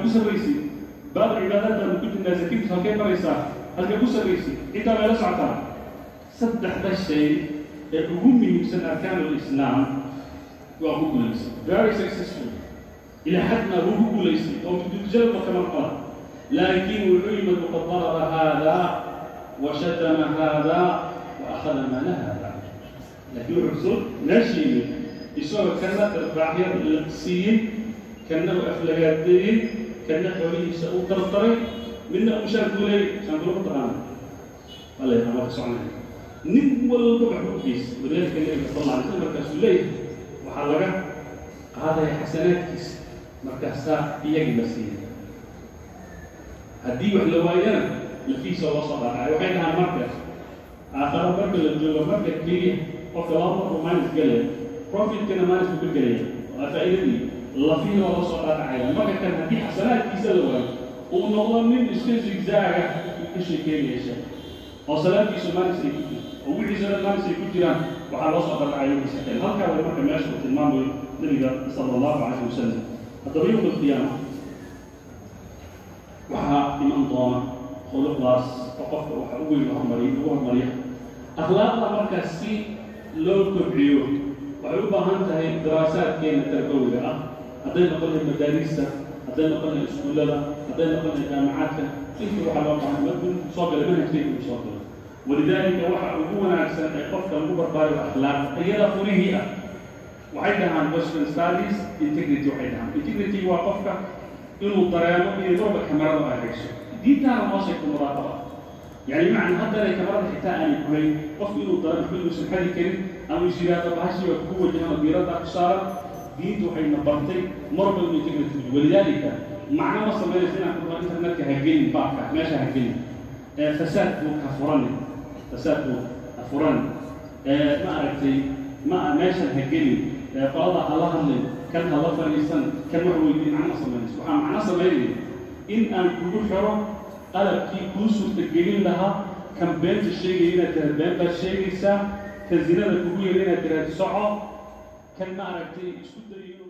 Ugu sarraysay baab cibaadaad baanu ku jirnaa. Zakadiisu halkay maraysaa? Halkay ugu sarraysay? Intaa bay la socotaa. Saddexda shay ee ugu muhiimsan arkaan alislaam waa ku guulaysay, very successful, ilaa xadna wuu ku guulaystay oo jalba kama qala. Laakiin wuxuu yimid waqad daraba haada wa shatama haada wa akhada maala haada. Laakiin wuxuu soo meesha yimid isagoo kana darbaaxyada la siiyey, kana uu aflagaadeeyey, kana xoolihiisa uu dardaray, midna uu shaankuuley. Shaankuule ku taqaana waa la yaqaan, waa ka soconaya. Nin walba wax u geystay. Walidaalika Nabiga sal alla alay slam markaasuu leeyahay waxaa laga qaadaya xasanaadkiisa, markaasaa iyagii la siiyay. Haddii wax la waayana, lafiisa loo soo dhaadhacay. Waxay dhahaan marka aakharo marka la joogo, marka keliya qofka laba markuu minus gelaya, profitkana minus buu ka gelaya, waa faa'iidadii, lafiina waa loo soo dhaadhacaya. Marka kan haddii xasanaadkiisa la waayo, uu noqdo nin iska zigzaaga uu ka sheekeynaya sheekh oo salaadkiisu minus ay ku jirto oo wixiisa dhan minus ay ku jiraan, waxaa loo soo dhaadhacaya wixiisa kale. Halkaa way marka meesha uu tilmaamayo Nabiga sala allahu calayhi wasalam. Haddaba yowm alqiyaama waxaa iman doona khuluqdaas oo qofka waxa ugu weyn hormariya, ugu hormariya akhlaaqda. Markaas si loo kobciyo waxay u baahan tahay daraasaadkeena tarbawiga ah, hadday noqon lahay madaariista, hadday noqon lahay iskuullada, hadday noqon lahay jaamacaadka, inta waxaa loo baahan soo gala manhajkeeda uu soo galo. Walidaalika waxa ugu wanaagsan ee qofka lagu barbaariyo akhlaaq iyada furihii ah, waxay dhahaan Western studies, integrity. Waxay dhahaan integrity waa qofka inuu dareemo inay marba kamarada ay hayso. Diintaana noo sheegta muraaqaba, yani macna haddanay kamarada xitaa aanay kuhayn, qofku inuu dareemo waxba inuusan xadi karin ama is yidhaahdo bahashii baa kugu wajahan oo diiraddaa ku saaran. Diintu waxayna bartay marba inuu integrity. Walidaalika macno ma samaynayso inaan ku dhaho internetka ha gelin, baabka meesha ha gelin, fasaad buu ka furani, fasaad buu ha furani, ma aragtay, ma meeshan ha gelin, qolada ha la hadlin, kan ha la fadhiisan, kan wax weydiin, macno ma samaynayso. Waxaa macno samaynaya in aan kugu xiro qalabkii kuu suurtagelin lahaa kan beenta sheegaya inaad tiraad been baad sheegaysaa, kan zinada kugu yara inaad tiraad soco, kan ma aragtay isku dayo.